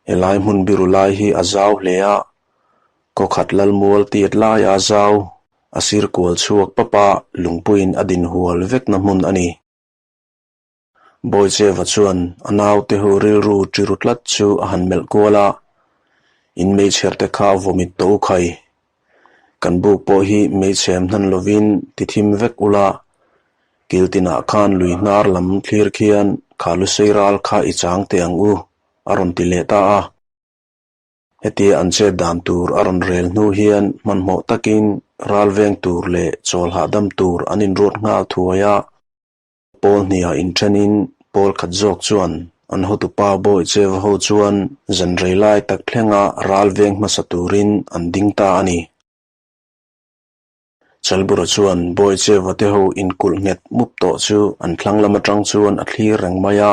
Helai hmun biru lai hi a zau hle a, kawkhat lalmual tiat laia zau a sir kual chhuak pap a, lungpuiin a din hual vekna hmun a ni. Bawicheva chuan a naute ho rilru ṭiru tlat chu a han melh kual a, In meichher te kha vawmit tawh u khai. Kan buk pawh hi meichhem hnan lovin ti thim vek ula, kil tinah khan lui hnar lam thlir khian kha lusei ral kha i chang teh ang u, a rawn ti leh ta a. Hetia an chet dan tur a rawn rel hnu hian hmanhmawh takin ral veng tur leh chawl hahdam tur an inruat nghal thuai a. Pawl hniha inthenin pawl khat zawk chuan an hotupa Bawicheva ho chuan zan rei lai tak thlenga ral veng hmasa turin an ding ta a ni. Chalbura chuan Bawicheva te ho inkulh nghet mup tawh chu an thlang lam atang chuan a thlir reng mai a.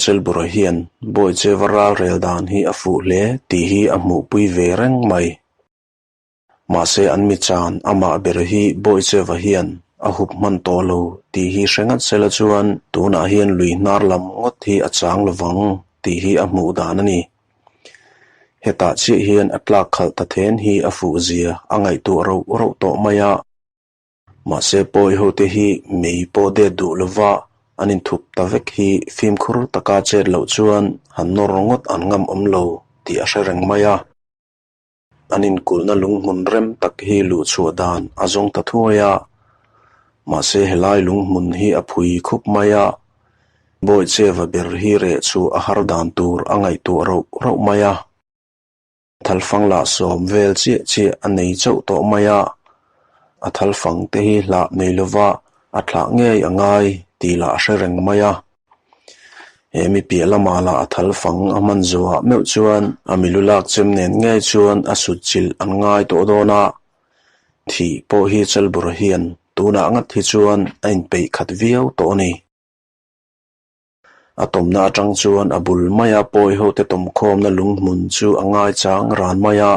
Chalbura hian Bawicheva ral rel dan hi a fuh hle tih hi a hmuhpui ve reng mai. Mahse an mi chan amah ber hi Bawicheva hian a hup hman tawh lo tih hi hre ngat sela chuan tunah hian lui hnar lam ngawt hi a chang lovang tih hi a hmuh dan a ni. Hetah chiah hian a tlak khalh ta then hi a fuh zia a ngaihtuah roh roh tawh mai a. Mahse pawi hote hi mei pawh det duh lova an inthup ta vek hi fimkhur taka chet loh chuan han nawr ngawt an ngam awm lo tih a hre reng mai a. An inkulhna lunghmun rem tak hi luhchhuah dan a zawng ta thuai a, mahse helai lunghmun hi a phui khup mai a, Bawicheva ber hi reh chu a har dan tur a ngaihtuah rauh rauh mai a. Thalfang lah sawm vel chiah chiah a nei chauh tawh mai a, a thalfang te hi hlah nei lova a thlah ngei a ngai tih lah a hre reng mai a. He mi piah lamah lah a thal fang a hman zuah meuh chuan a milu lak chem nen ngei chuan a sut chilh an ngai tawh dawn a, thih pawh hi Chalbura hian tunah ngat hi chuan a inpeih khat viau tawh a ni. A tawmna atang chuan a bul maia pawi hote tawmkhawmna lunghmun chu a ngaichang ran mai a.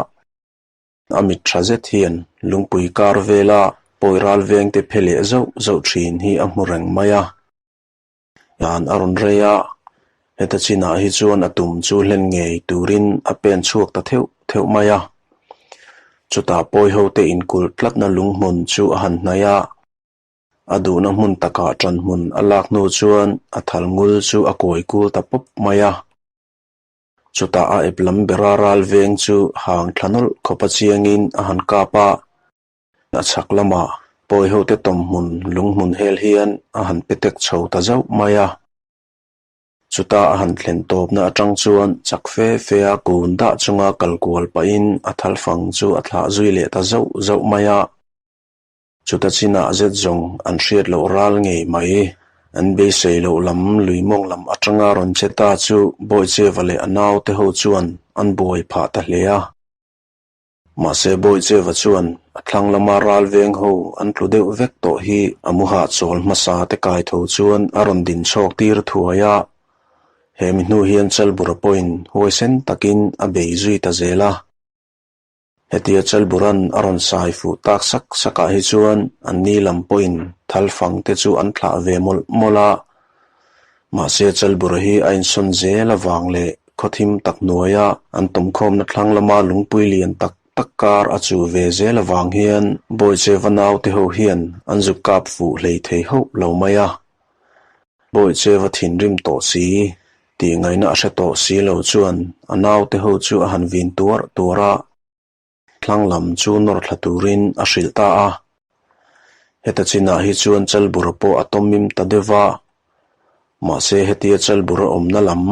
A mit tha zet hian lungpui kar vela pawi ral vengte phe leh zauh zauh thin hi a hmu reng mai a. Dan a rawn rei a, heta chinah hi chuan a tum chu hlen ngei turin a pen chhuak ta theuh theuh mai a. Chutah pawi hote inkulh tlatna lunghmun chu a han hnaih a, a duhna hmun takah ṭan hmun a lak hnu chuan a thal ngul chu a kawi kul ta pawp mai a. Chutah a ep lam bera ral veng chu hang thla nawlh khawpa chiangin a han kap a. A chhak lamah pawi hote tawmhmun lunghmun hel hian a han pe tek chho ta zauh mai a. Chuta a han thlen tawpna atang chuan chak fe fe a kun dah chunga kal kual pahin a thalfang chu a thlah zui leh ta zauh zauh mai a. Chuta chinah zet zawng an hriat loh ral ngei mai. An beisei loh lam lui mawng lam atanga rawn che ta chu Bawicheva leh a naute ho chuan an buai phah ta hle a. Mahse Bawicheva chuan a thlang lama ral veng ho an tlu deuh vek tawh hi a mu hahchawl hmasa te kai tho chuan a rawn din chhawk tir thuai a. He mi hnu hian Chalbura pawhin huaisen takin a bei zui ta zel a. Hetia Chalbura'n a rawn sai fuh tak sak sakah hi chuan an ni lam pawhin thalfang te chu an thlah ve mawlh mawlh a. Mahse Chalbura hi a insawn zel avang leh Khawthim tak hnuaia an tawmkhawmna thlang lama lungpui lian tak tak kar a chu ve zel avang hian Bawicheva naute ho hian an zuk kap fuh hlei thei hauh lo mai a. Bawicheva thinrim tawh si, tih ngaihna a hre tawh si lo chuan a naute ho chu a han vin tuar tuar a. Thlang lam chu nawr thla turin a hrilh ta a. Heta chinah hi chuan Chalbura pawh a tawmim ta deuh va. Mahse hetia Chalbura awmna lam,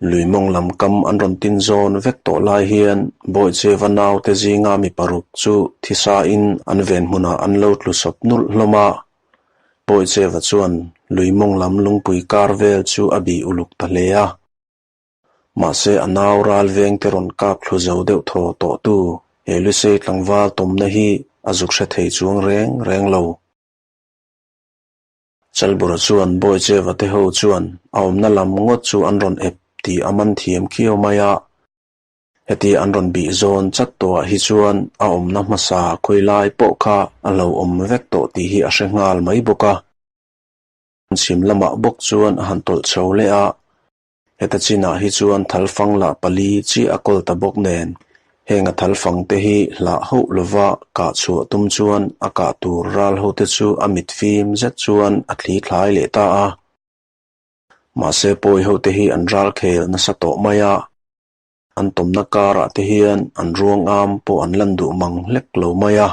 lui mawng lam kam an rawn tin zawn vek tawh lai hian Bawicheva naute zinga mi paruk chu thisain an ven hmunah an lo tlu sawp nulh hlawm a. Bawicheva chuan lui mawng lam lungpui kar vel chu a bih uluk ta hle a. Mahse a nau ral veng te rawn kap thlu zo deuh thaw tawh tu he Lusei tlangval tawmna hi a zuk hre thei chuang reng reng lo. Chalbura chuan Bawicheva te ho chuan a awmna lam ngawt chu an rawn ep tih a man thiam khiau mai a. Heti an rawn bih zawn chat tawhah hi chuan a awmna hmasa khawi lai pawh kha a lo awm vek tawh tih hi a hre nghal mai bawk a. Chhim lamah bawk chuan a han tawlh chho leh a. Heta chinah hi chuan thalfang lah pali chiah a kawl ta bawk nen, heng a thalfang te hi hlah hauh lova kah chhuah tum chuan a kah tur ral ho te chu a mit fim zet chuan a thli thlai leh ta a. Mahse pawi ho te hi an ral khel nasa tawh mai a, an tawmna karah te hian an ruang am pawh an lan duh mang hlek lo mai a.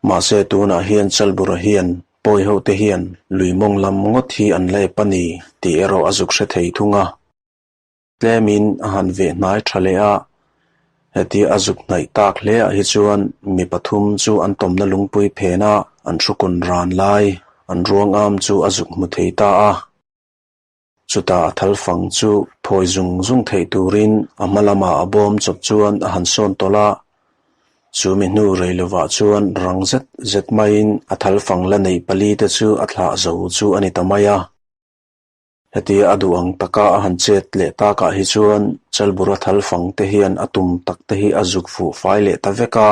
Mahse tunah hian Chalbura hian pawi ho te hian lui mawng lam ngawt hi an la ep a ni tih erawh a zuk hre thei thung a. Tlemin a han veh hnai tha leh a, hetia a zuk hnaih tak hle ah hi chuan mi pathum chu an tawmna lungpui phena an hrukun ran lai an ruang am chu a zuk hmu thei ta a. Chutah a thalfang chu phawi zung zung theih turin a hma lamah a bawm chawp chuan a han sawn tawlh a, chu mi hnu rei lovah chuan rang zet zet maiin a thalfang la nei pali te chu a thlah zo chu a ni ta mai a. Hetia a duh ang taka a han chet leh takah hi chuan Chalbura thalfang te hian a tum tak te hi a zuk fuh fai leh ta vek a.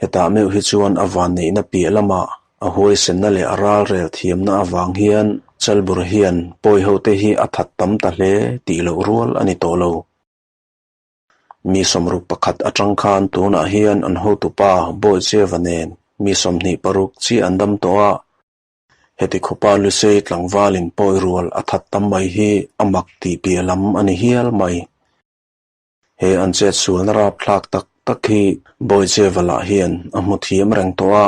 Hetah meuh hi chuan a vanneihna piah lamah a huaisenna leh a ralrel thiamna avang hian Chalbura hian pawi hote hi a that tam ta hle tih loh rual a ni tawh lo. Mi 61 atang khan tunah hian an hotupa Bawicheva nen mi 26 chiah an dam tawh a. Heti khawpa Lusei tlangvalin pawi rual a that tam mai hi a mak tih piah lam a ni hial mai. He an chet sualna rapthlak tak tak hi Bawicheva lah hian a hmu thiam reng tawh a,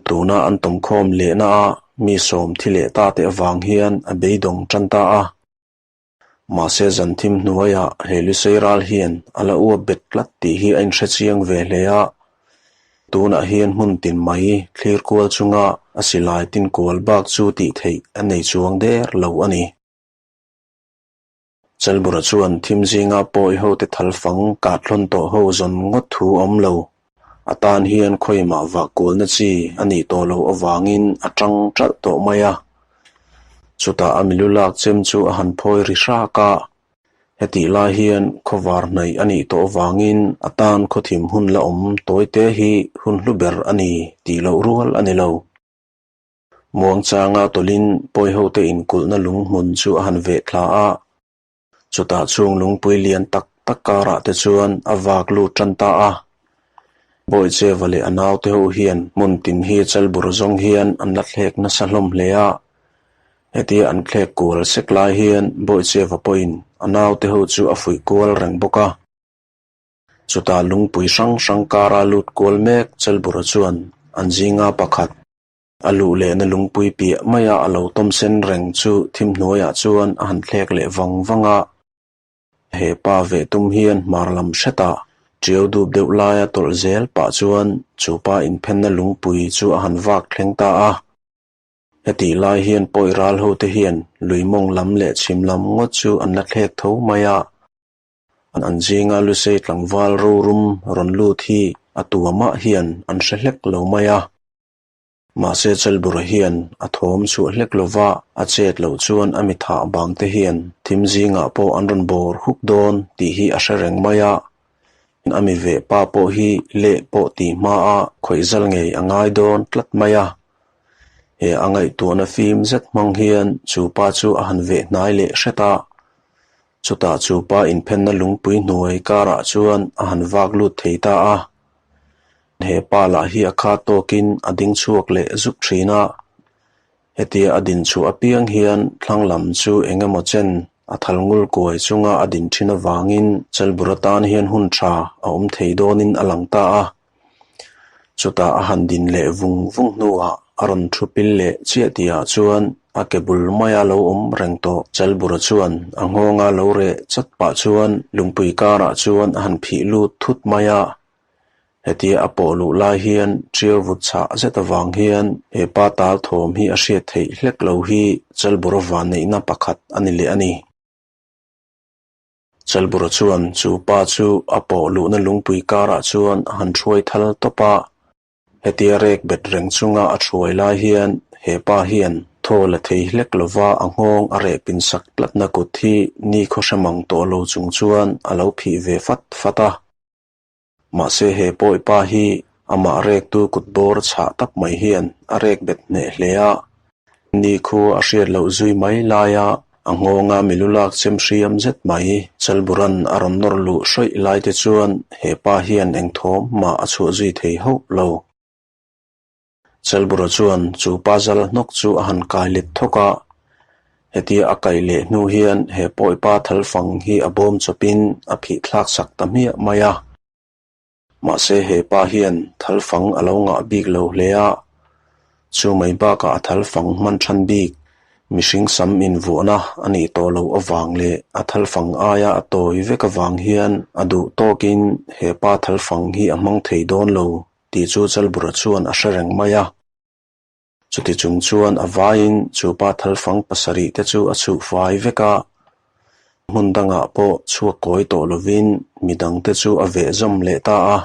tuna an tawmkhawm lehna a mi sawm thi leh ta te avang hian a beidawng tan ta a. Mahse zan thim hnuaiah he Lusei ral hian a la uap bet tlat tih hi a inhre chiang ve hle a, tunah hian hmun tin mai thlir kual chunga a silai tin kual bak chu tih theih a nei chuang der lo a ni. Chalbura chuan thim zinga pawi hote thalfang kahthlawn tawh ho zawn ngawt thu a awm lo. A tan hian khawimah vah kualna chi a nih tawh loh avangin a tang ṭalh tawh mai a. Chutah a milu lak chem chu a han phawi ri hrak a. Hetih lai hian khawvar hnaih a nih tawh avangin a tan khawthim hun la awm tawite hi hun hlu ber a ni tih loh rual a ni lo. Muangchanga tawlhin pawihote inkulhna lung hmun chu a han veh thla a, chutah chung lungpui lian tak tak karah te chuan a vak lut tan ta a. Bawicheva leh a naute ho hian hmun tin hi chalbur zawng hian an la thlek nasa hlawm hle a, hetia an thlek kual sek lai hian Bawicheva pawhin a naute ho chu a fuih kual reng bawk a. Chutah lungpui hrang hrang kara lut kual mek Chalbura chuan an zinga pakhat, A luh lehna lungpui piah maia a lo tawm sen reng chu thim hnuaiah chuan a han thlek leh vang vang a. He pa ve tum hian hmar lam hretah ṭiau dup deuh laia tawlh zel pah chuan chu pa inphenna lungpui chu a han vak thleng ta a. Hetih lai hian pawi ral hote hian lui mawng lam leh chhim lam ngawt chu an la thlek tho mai a. An zinga Lusei tlangval rorum rawn lut hi a tuamah hian an hre hlek lo mai a. Mahse Chalbura hian a thawm chhuah hlek lova a chet loh chuan a mi thah bang te hian thim zingah pawh an rawn bawr huk dawn tih hi a hre reng mai a. A mi veh pa pawh hi leh pawh tih hmaa khawih zal ngei a ngai dawn tlat mai a. He a ngaihtuahna fim zet hmang hian chu pa chu a han veh hnai leh hret a. Chutah chu pa inphenna lungpui hnuai karah chuan a han vak lut thei ta a. He pa lah hi a khat tawkin a ding chhuak leh zuk thin a, hetia a din chhuah apiang hian thlang lam chu eng emaw chen a thal ngul kuai chunga a din thin avangin Chalbura tan hian hun tha a awm thei dawnin a lang ta a. Chutah a han din leh vung vung hnuah a rawn thu pil leh chiah tihah chuan a ke bul maia lo awm reng tawh Chalbura chuan a nghawnga lo reh chat pah chuan lungpui karah chuan a han phih lut thut mai a. Hetia a pawh luh lai hian ṭiau vut chhah zet avang hian he pa tal thawm hi a hriat theih hlek lo hi Chalbura vanneihna pakhat a ni leh a ni. Chalbura chuan chu pa chu a pawh luhna lungpui karah chuan a han hruai thal tawp a. Hetia rek bet reng chunga a hruai lai hian he pa hian thaw la thei hlek lova a nghawng a reh pin sak tlatna kut hi ni khaw hre mang tawh lo chung chuan a lo phih ve fat fat a. Mahse he pawi pa hi amah rektu kut bawr chhah tak mai hian a rek bet hneh hle a, ni khu a hriat loh zui mai laia A nghawnga milu lak chem hriam zet mai Chalburan a rawn nawr luh hrawih lai te chuan he pa hian eng thawm mah a chhuah zui thei hauh lo. Chalbura chuan chu pa zal hnawk chu a han kai let thawk a, hetia a kaih leh hnu hian he pawipa thalfang hi a bawm chawpin a phih thlak sak ta hmiah mai a. Mahse he pa hian thalfang a lo ngah bik lo hle a, chu mai bakah a thalfang hman than bik mihring sam invuahna a nih tawh loh avang leh a thalfang aia a tawi vek avang hian a duh tawkin he pa thalfang hi a hmang thei dawn lo tih chu Chalbura chuan a hre reng mai a. Chuti chung chuan a vaiin chu pa thalfang pasarih te chu a chhuh fai vek a, hmun dangah pawh chhuak kawi tawh lovin midang te chu a veh zawm leh ta a.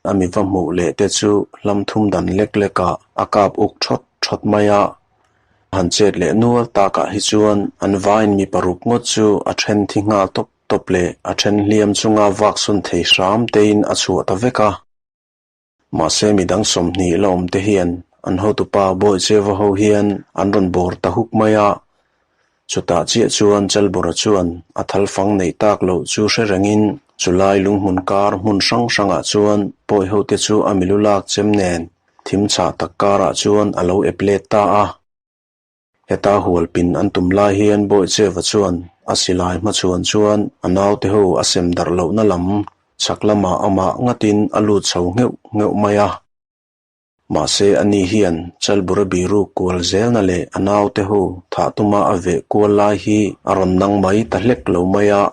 A mi va hmuh leh te chu hlam thum dan lek lekah a kap uk thawt thawt mai a. Han chet leh nual takah hi chuan an vaiin mi paruk ngawt chu a then thi nghal tawp tawp leh a then hliam chunga vak sawn thei hram tein a chhuah ta vek a. Mahse midang 20 la awm te hian an hotupa Bawicheva ho hian an rawn bawr ta huk mai a. Chutah chiah chuan Chalbura chuan a thalfang neih tak loh chu hre rengin chulai lunghmun kar hmun hrang hrangah chuan pawi hote chu a milu lak chem nen thim chhah tak karah chuan a lo ep let ta a. Heta hualpin an tum lai hian Bawicheva chuan a silai hmachhuan chuan a naute ho a sem darh lohna lam chhak lamah amah ngatin a lut chho ngheuh ngheuh mai a. Mahse ani hian Chalbura biruk kual zelna leh a naute ho thah tuma a veh kual lai hi a rawn nang mai ta hlek lo mai a.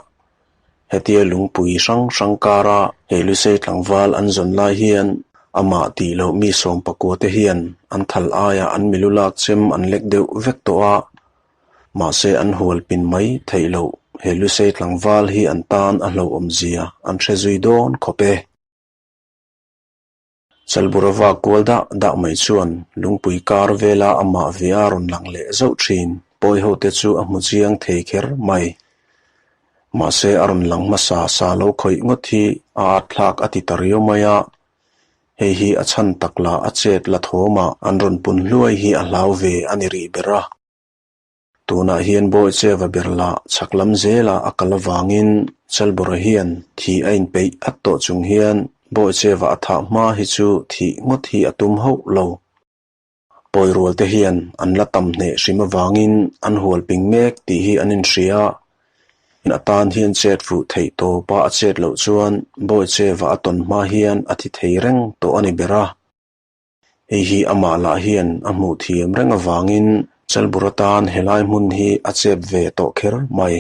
Hetia lungpui hrang hrang kara he Lusei tlangval an zawn lai hian amah tih loh mi 19 te hian an thal aiah an milu lak chem an lek deuh vek tawh a, mahse an hual pin mai theih loh he Lusei tlangval hi an tan a hlauhawm zia an hre zui dawn khawp e. Chalbura vak kual dah dah mai chuan lungpui kar vela amah ve a rawn lang leh zauh thin. Pawi ho te chu a hmu chiang thei kher mai. Mahse a rawn lang hmasa sa lo khawih ngawt hi a at thlak a ti ta riau mai a. Hei hi a chhan tak lah a chet la thawmah an rawn pun hluai hi a hlau ve a ni rih ber a. Tunah hian Bawicheva ber lah chhak lam zela a kal avangin Chalbura hian thih a inpeih at tawh chung hian Bawicheva a thah hma hi chu thih ngawt hi a tum hauh lo. Pawi rual te hian an la tam hneh hrim avangin an hual ping mek tih hi an inhria. A tan hian chet fuh theih tawpa a chet loh chuan Bawicheva a tawn hma hian a thi thei reng tawh a ni ber a. Hei hi amah lah hian a hmuh thiam reng avangin Chalbura tan helai hmun hi a chep ve tawh kher mai.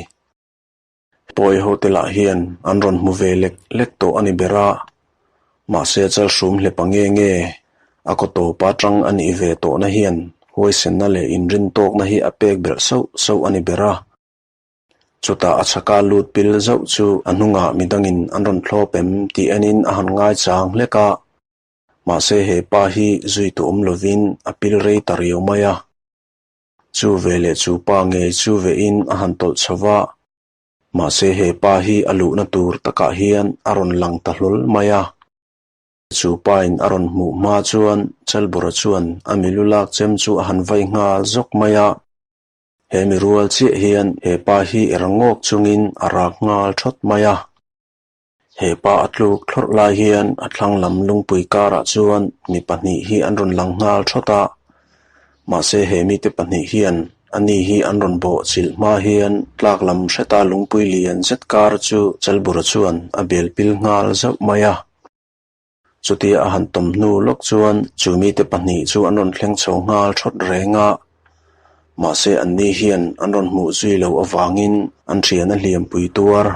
Pawi hote lah hian an rawn hmu ve lek lek tawh a ni ber a, mahse Chalhrum hlepa nge nge a kaw tawpa tang a nih ve tawhna hian huaisenna leh inrintawkna hi a pek belh sauh sauh a ni ber a. Chutah a chhaka lut pil zauh chu a hnungah midangin an rawn thlawp em tih enin a han ngaichang hlek a. Mahse he pa hi zui tu awm lovin a pil rei ta riau mai a. Chu ve leh chu pa ngei chu vehin a han tawlh chho va. Mahse he pa hi a luhna tur takah hian a rawn lang ta hlawl mai a. Chu pain a rawn hmuh hma chuan Chalbura chuan a milu lak chem chu a han vai nghal zawk mai a. He mi rual chiah hian he pa hi er ngawk chungin a rak nghal thawt mai a. He pa a tluk thlawrh lai hian a thlang lam lungpui karah chuan mi pahnih hi an rawn lang nghal thawt a, mahse he mite pahnih hian ani hi an rawn bawh chilh hma hian tlak lam hreta lungpui lian zet kar chu Chalbura chuan a bel pil nghal zauh mai a. Chutia a han tawm hnu lawk chuan chu mite pahnih chu an rawn thleng chho nghal thawt reng a, mahse anni hian an rawn hmuh zui loh avangin an thian a hliampui tuar.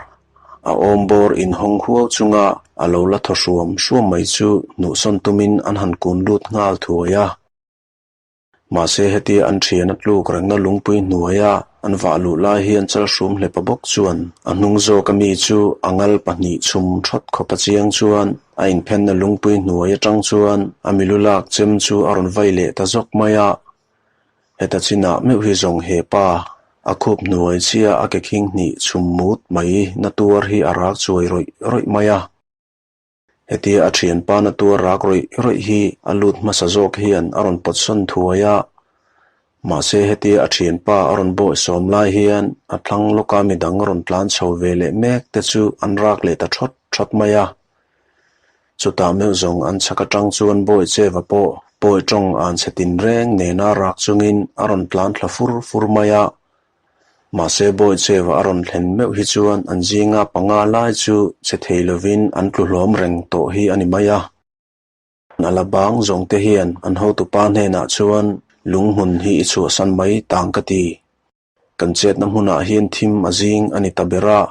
A awm bawr inhawng huau chunga a lo la thaw hruam hruam mai chu hnuhsawn tumin an han kun lut nghal thuai a. Mahse hetia an thian a tluk rengna lungpui hnuaia an vah luh lai hian Chalhrum hlepa bawk chuan a hnung zawka mi chu a ngal pahnih chhum thawt khawp a chiang chuan a inphenna lungpui hnuai atang chuan a milu lak chem chu a rawn vai leh ta zawk mai a. Heta chinah meuh hi zawng he pa a khup hnuai chia a ke khing hnih chhum mut mai na tuar hi a rak chuai rawih rawih mai a. Hetia a thianpa na tuar rak rawih rawih hi a lut hmasa zawk hian a rawn pawt sawn thuai a. Mahse hetia a thianpa a rawn bawihsawm lai hian a thlang lawka midang rawn tlan chho ve leh mek te chu an rak leh ta thawt thawt mai a. Chutah meuh zawng an chhak atang chuan Bawicheva pawh pawi tawng an chhe tinreng nena rak chungin a rawn tlan thla fur fur mai a. Mahse Bawicheva a rawn thlen meuh hi chuan an zinga panga lai chu che thei lovin an tlu hlawm reng tawh hi a ni mai a. A la bang zawng te hian an hotupa hnenah chuan lunghmun hi i chhuahsan mai tang ka ti. Kan chetna hmunah hian thim a zing a ni ta ber a.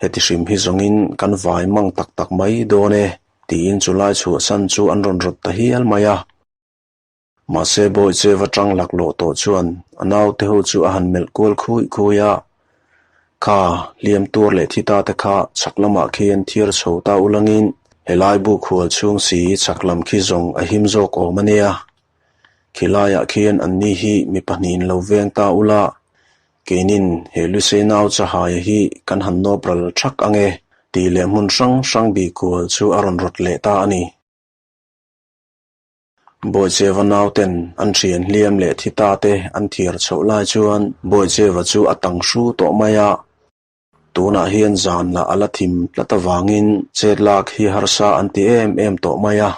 Heti hrim hi zawngin kan vai mang tak tak mai dawn e tiin chulai chhuahsan chu an rawn rawt ta hial mai a. Mahse Bawicheva tang laklawh tawh chuan a naute ho chu a han melh kual khui khui a, Kha, hliam tuar leh thi ta te kha chhak lamah khian thiar chho ta ulangin helai bu khual chhung si chhak lam khi zawng a him zawk awm a nia. Khilaiah khian anni hi mi pahnihin lo veng ta ula, Keinin he Lusei nau chahaia hi kan han nawp ral thak ang e, tih leh hmun hrang hrang bih kual chu a rawn rawt leh ta a ni. Bawicheva nauten an thian hliam leh thi ta te an thiar chhoh lai chuan Bawicheva chu a tang hru tawh mai a. Tunah hian zan lah a la thim tlat avangin chet lak hi harsa an ti em em tawh mai a.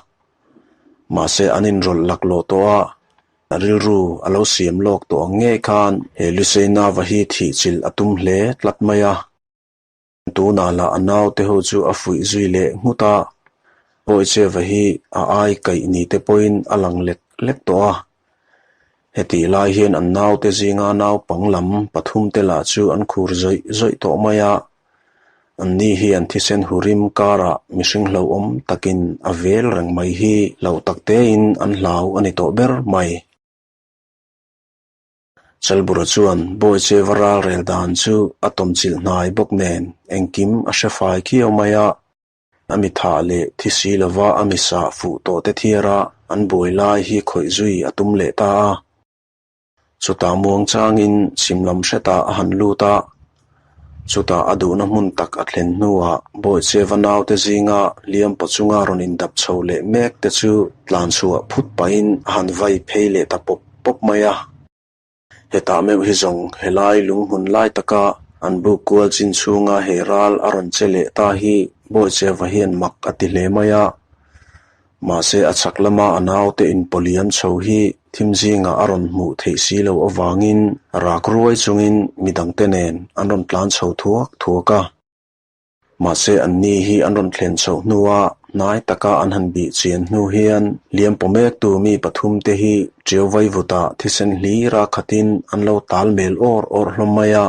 Mahse an inrawlh laklawh tawh a, a rilru a lo siam lawk tawh ang ngei khan he Lusei Nava hi thihchilh a tum hle tlat mai a. Tunah lah a naute ho chu a fuih zui leh nghut a, Bawicheva hi a ai kaih ni te pawhin a lang lek lek tawh a. Hetih lai hian an naute zinga naupang lam pathum te lah chu an khur zawih zawih tawh mai a, anni hian thisen hurim karah mihring hlauhawm takin a vel reng mai hi hlauh tak tein an hlau a ni tawh ber mai. Chalbura chuan Bawicheva ral rel dan chu a tawmchilh hnai bawk nen engkim a hre fai khiau mai a. A mi thah leh thi si lova a mi sah fuh tawh te thiara an buai lai hi khawih zui a tum leh ta a. Chutah muang changin chhim lam hretah a han lut a. Chutah a duhna hmun tak a thlen hnuah Bawicheva naute zinga hliam paw chunga rawn indap chho leh mek te chu tlan chhuah phut pahin a han vai phei leh ta pawp pawp mai a. Hetah meuh hi zawng helai lunghmun lai taka an buk kual chin chhunga he ral a rawn che leh ta hi Bawicheva hian mak a ti hle mai a. Mahse a chhak lama a naute inpawliam chho hi thim zingah a rawn hmuh theih si loh avangin rak ruai chungin midangte nen an rawn tlan chho thuak thuak a. Mahse anni hi an rawn thlen chhoh hnua hnai taka an han bih chian hnu hian liam paw mektu mi pathum te hi ṭiau vaivutah thisen hlira khatin an lo tal mel awr awr hlawm mai a.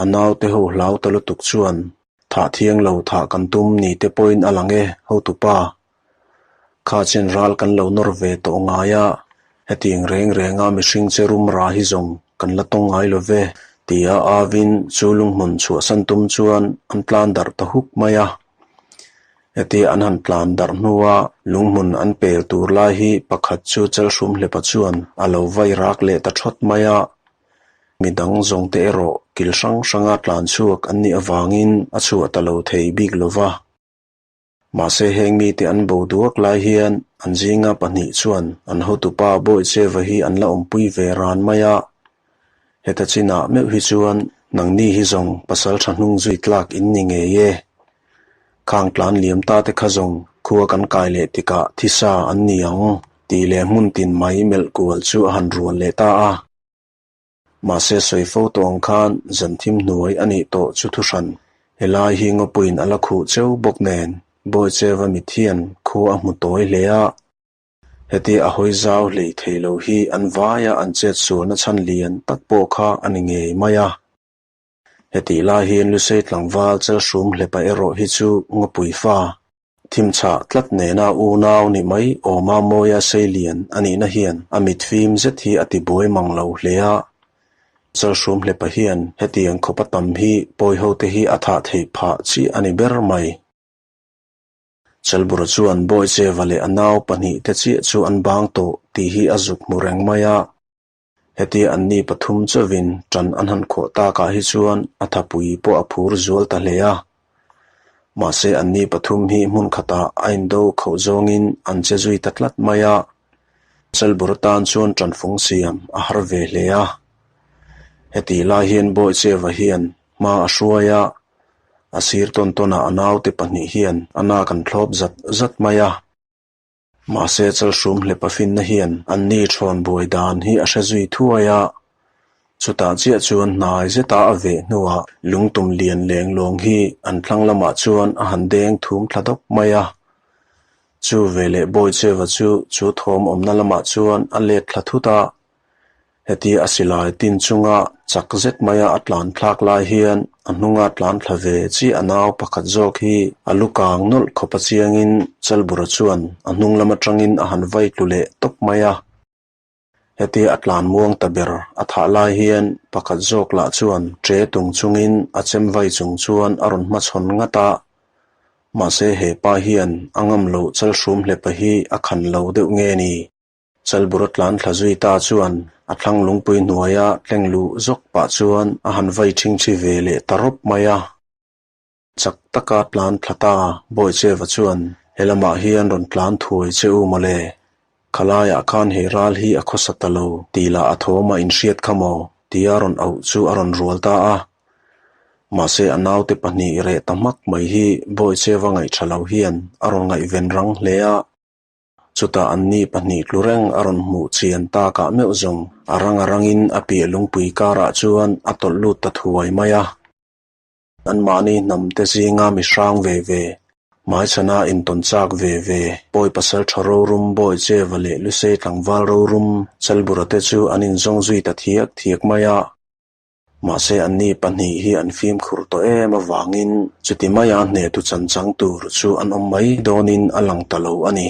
A naute ho hlau ta lutuk chuan thah thiang lo thah kan tum ni te pawhin a lang e, hotupa. Kha chen ral kan lo nawr ve tawh ngai a, hetiang reng renga mihring che rum ra hi zawng kan la tawng ngai lo ve, tia avin chu lunghmun chhuahsan tum chuan an tlan darh ta huk mai a. Hetia an han tlan darh hnua lunghmun an pel tur lai hi pakhat chu Chalhrum hlepa chuan a lo vai rak leh ta thawt mai a. Midang zawngte erawh kil hrang hranga tlan chhuak an nih avangin a chhuah ta lo thei bik lo va. Mahse heng mite an bo duak lai hian an zinga pahnih chuan an hotupa Bawicheva hi an la awmpui ve ran mai a. Heta chinah meuh hi chuan nangni hi zawng pasal tha hnung zui tlak in ni ngei e. Khang tlan liam ta te kha zawng khua kan kai leh tikah thisa an ni ang tih leh hmun tin mai melh kual chu a han rual leh ta a. Mahse sawi fo tawh ang khan zan thim hnuai a nih tawh chu thuhran. Helai hi ngawpuiin a la khuh cheu bawk nen Bawicheva mithian khua a hmu tawi hle a. Heti a hawi zau hlei thei lo hi an vaia an chet sualna chhan lian tak pawh kha a ni ngei mai a. Hetih lai hian Lusei tlangval Chalhrum hlepa erawh hi chu ngawpui fa Thimchhah tlat nena unau ni mai awma mawia seilian a nihna hian a mitfim zet hi a tibuai mang lo hle a. Chalhrum hlepa hian hetiang khawpa tam hi pawihote hi a thah theih phah chiah a ni ber mai. Chalbura chuan Bawicheva leh a nau pahnihte chiah chu an bang tawh tih hi a zuk hmu reng mai a. Hetia anni pathum chauhin ṭan an han khawh takah hi chuan a thapui pawh a phur zual ta hle a. Mahse anni pathum hi hmun khatah a indo khauh zawngin an che zui ta tlat mai a. Chalbur atan chuan ṭanfung siam a har ve hle a. Hetih lai hian Bawicheva hian hma a hruai a, a sir tawn tawnah a naute pahnih hian a nak an thlawp zat zat mai a. Mahse Chalhrum hlepa finna hian anni thawn buai dan hi a hre zui thuai a, chutah chiah chuan hnai zeta a veh hnuah lungtum lian leng lawng hi an thlang lamah chuan a han deng thum thla dawp mai a. Chu veleh Bawicheva chu chu thawm awmna lamah chuan a let thla thut a, Heti a silai tin chunga chak zet maia a tlan thlak lai hian a hnunga tlan thla ve chiah a nau pakhat zawk hi a lu kang nawlh khawp a chiangin Chalbura chuan a hnung lam atangin a han vai tlu leh tawp mai a. Hetia a tlan muang ta ber a thah lai hian pakhat zawk lah chuan ṭe tung chungin a chem vai chung chuan a rawn hmachhawn ngat a. Mahse he pa hian a ngam loh Chalhrum hlepa hi a khan lo deuh nge ni? Chalbura tlan thla zui ta chuan a thlang lungpui hnuaia tleng luh zawk pah chuan a han vai ṭhingṭhi ve leh ta rawp mai a. Chak taka tlan thla ta Bawicheva chuan, He lamah hian rawn tlan thuai che u mawle. Khalaiah khan he ral hi a khawsa ta lo tih lah a thawm a inhriat kha maw? tia rawn auh chu a rawn rual ta a. Mahse a naute pahnih reh ta hmak mai hi Bawicheva ngaihṭha lo hian a rawn ngaihven rang hle a. Chutah anni pahnih tlu reng a rawn hmuh chian takah meuh zawng a rang a rangin a piah lungpui karah chuan a tawlh lut ta thuai mai a. Anmahni hnam te zinga mi hrang ve ve, hmaichhana intawn chak ve ve, Pawi pasal tha rorum Bawi Cheva leh Lusei tlangval rorum Chalbura te chu an inzawng zui ta thiak thiak mai a. Mahse anni pahnih hi an fimkhur tawh em avangin chuti maia hnehtu chan chang tur chu an awm mai dawnin a lang ta lo a ni.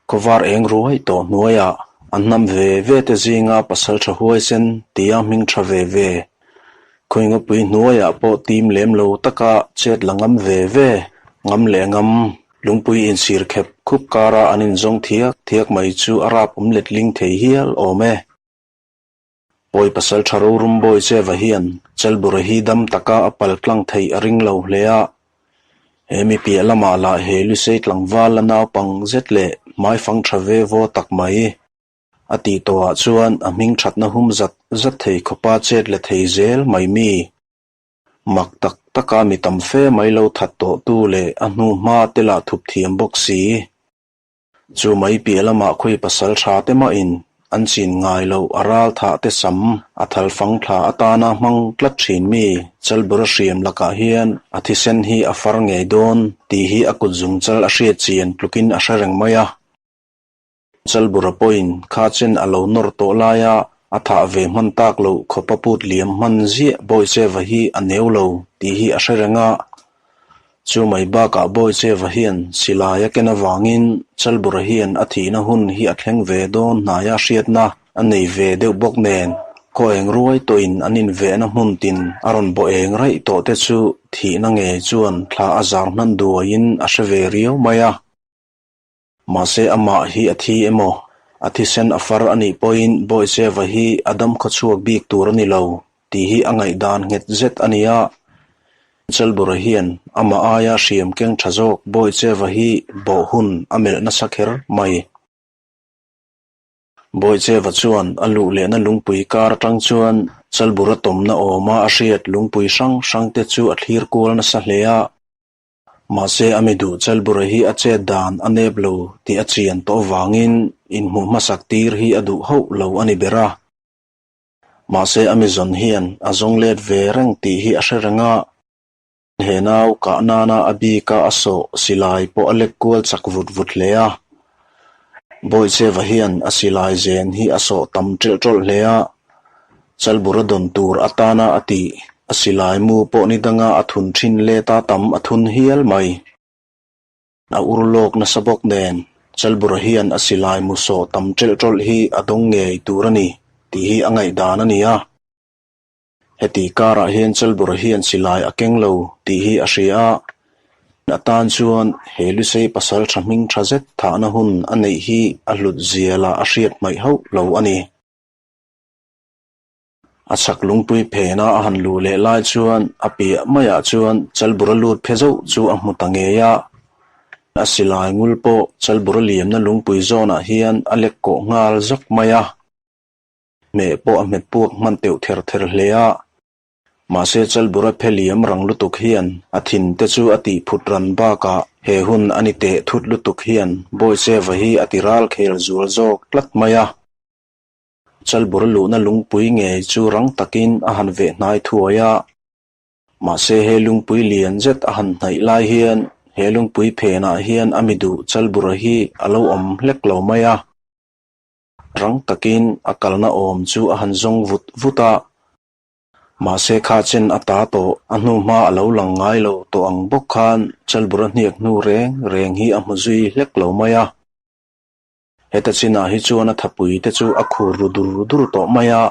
Khawvar eng ruai tawh hnuaiah an hnam ve ve te zinga pasal tha huaisen tia hming tha ve ve, Khawingawpui hnuaiah pawh tim lem lo taka chet la ngam ve ve, ngam leh ngam, lungpui insir khep khup kara an inzawng thiak thiak mai chu a rap awm letling thei hial awm e. Pawi pasal tha rorum bawi Cheva hian Chalbura hi dam taka a pal tlang theih a ring lo hle a. He mi piah lamah lah he Lusei tlangval la naupang zet leh hmaifang tha ve vaw tak mai. A tih tawhah chuan a hming thatna hum zat zat thei khawpa chet la thei zel mai mi. Mak tak taka mi tam fe mai lo that tawhtu leh a hnu hma te lah thup thiam bawk si. Chu mai piah lamah khawi pasal tha te mahin an chin ngai loh a ral thah te sam a thal fang thla atana hmang tlat thin mi Chalbura hriam lakah hian a thisen hi a far ngei dawn tih hi a kut zung chal a hriat chian tlukin a hre reng mai a. Chalbura pawhin kha chen a lo nawr tawh laia a thah ve hman tak loh khawpa put liam hman ziah Bawicheva hi a neu lo tih hi a hre reng a. Chu mai bakah Bawicheva hian silai a ken avangin Chalbura hian a thihna hun hi a thleng ve dawn hnaia hriatna a nei ve deuh bawk nen khaw eng ruai tawhin an invehna hmun tin a rawn bawh eng raih tawh te chu thihna ngei chuan thla a zar hman duaiin a hre ve riau mai a. Mahse amah hi a thi emaw, a thisen a far a nih pawhin Bawicheva hi a dam khawchhuak bik tur a ni lo tih hi a ngaihdan nghet zet a ni a. Chalbura hian amah aia hriam keng tha zawk Bawicheva hi bawh hun a melh nasa kher mai. Bawicheva chuan a luh lehna lungpui kar atang chuan Chalbura tawmna awma a hriat lungpui hrang hrangte chu a thlir kual nasa hle a. Mahse a mi duh Chalbura hi a chet dan a nep lo tih a chian tawh avangin inhmuh hmasak tir hi a duh hauh lo a ni ber a. Mahse a mi zawn hian a zawng let ve reng tih hi a hre reng a. He nau kah nana a bika a sawh silai pawh a lek kual chak vut vut hle a. Bawicheva hian a silai zen hi a sawh tam ṭelh ṭawlh hle a. Chalbura dawn tur atana a tih, a silai mu pawh ni danga a thun thin let a tam a thun hial mai. A ur lawk nasa bawk nen, Chalbura hian a silai mu sawh tam ṭelh ṭawlh hi a dawng ngei tur a ni tih hi a ngaihdan a ni a. Heti karah hian Chalbura hian silai a keng lo tih hi a hria a, a tan chuan he Lusei pasal tha hming tha zet thahna hun a neih hi a hlut zia lah a hriat hmaih hauh lo a ni. A chhak lungpui phena a han luh leh lai chuan a piah maiah chuan Chalbura lut phe zauh chu a hmu ta ngei a. A silai ngul pawh Chalbura liamna lungpui zawnah hian a lek kawh nghal zawk mai a. Hmeh pawh a hmet puak hman teuh ther ther hle a. Mahse Chalbura phe liam rang lutuk hian a thin te chu a tih phut ran bakah he hun a ni teh thut lutuk hian Bawicheva hi a ti ral khel zual zawk tlat mai a. Chalbura luhna lungpui ngei chu rang takin a han veh hnai thuai a. Mahse he lungpui lian zet a han hnaih lai hian he lungpui phenah hian a mi duh Chalbura hi a lo awm hlek lo mai a. Rang takin a kalna awm chu a han zawng vut vut a. Mahse kha chen a ta tawh, a hnu hma a lo lang ngai lo tawh ang bawk khan Chalbura hniak hnu reng reng hi a hmu zui hlek lo mai a. Heta chinah hi chuan a thapui te chu a khur ru dur dur tawh mai a,